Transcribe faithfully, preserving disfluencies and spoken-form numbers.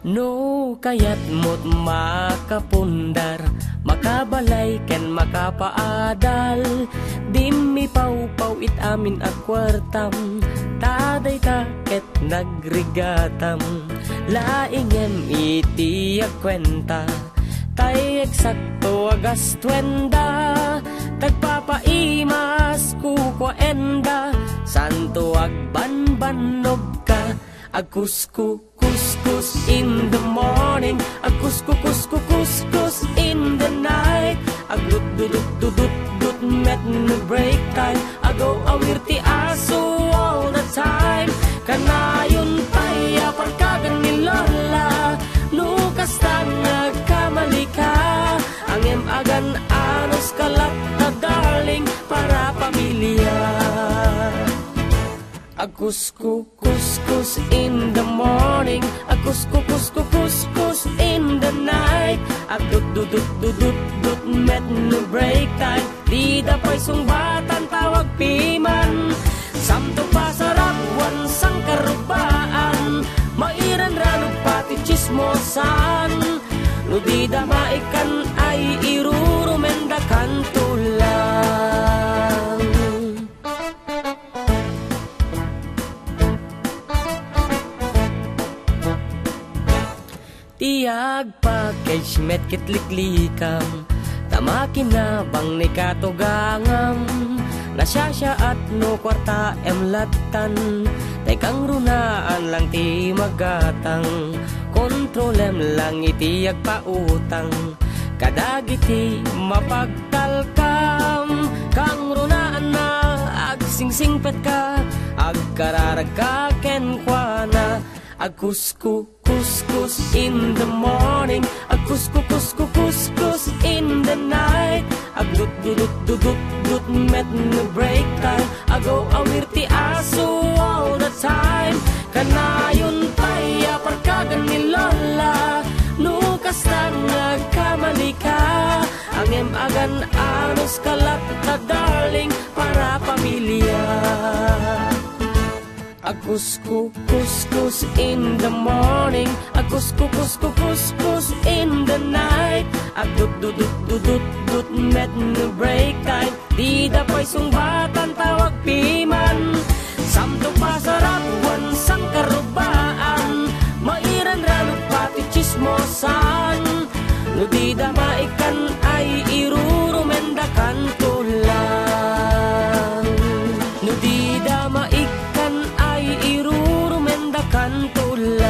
No kayatmo't makapundar, makabalay ken makapaadal, dimmi pawpaw it amin a kuartam, ta dayta ket nagrigatam. Laingem iti agkuenta, tay eksakto a gastuenda, tagpapaimas kukuaenda, santo agbanbannogka. Agkusku, kuskus in the morning, agkusku, kusku, kuskus in the night. Agdut, dudut, dudut, dut, met no break time. Agaw-awir ti aso all the time. Kanayon pay a parkagan ni Lola, no kasta nga agkamalika. Angem agan-anos ka latta, darling, para pamilya. Agkusku, kuskus in the morning, agkusku, kusku, kuskus in the night. Agdut, dudut, dudut, dut, met no break time. Dida pay sungbatan tawag piman. Samto pasarap wan sangkarubaan. Mairanranog pati chismosan. No dida maikkan ay irurumendakanto lang. Ti agpackage met ket liklikam, ta makinabang ni katugangam. Nasiasiaat no kuartaem lattan, tay kangrunaan lang ti magatang. Kontrolem lang iti agpautang kadagiti mapagtalkam. Kangrunaan na agsingsingpetka, agkararagka kenkuana. Agkusku, kuskus in the morning, agkusku, kusku, kuskus in the night. Agdut, dudut, dudut, dut, met no break time. Agaw-awir ti aso all the time. Kanayon pay a parkagan ni Lola, no kasta nga agkamalika. Angem agan-anos ka latta, darling, para pamilya. Agkusku, kuskus in the morning, agkusku, kusku, kuskus in the night. Agdut, dudut, dudut, dut, met no break time. Dida pay sungbatan tawag piman. Samto pasarap wan sangkarubaan, mairanranog pati chismosan. No dida maikkan ay irurumendakanto lang. No dida maikkan ay irurumendakanto lang.